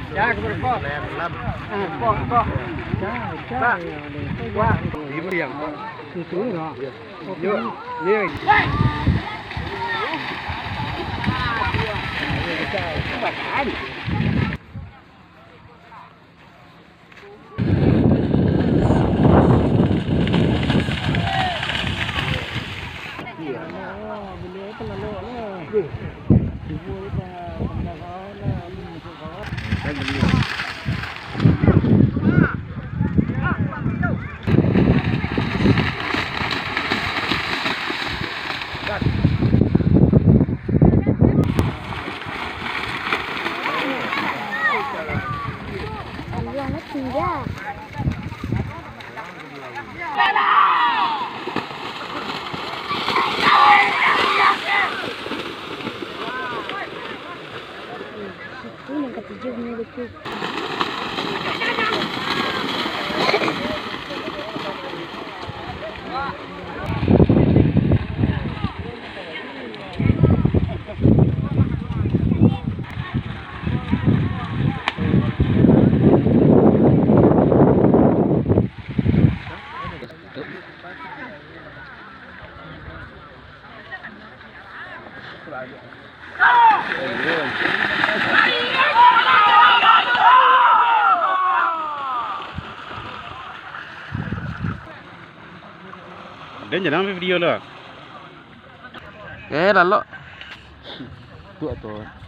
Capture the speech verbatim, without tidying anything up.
Ya, kepala kok. Ah, kok, kok. Ya, ya. Pak. Wah. Itu lah. Yo, yo. Itu yang ketiga punya betul. Den jarang ambil video lo. Eh, lalok. Tu atau.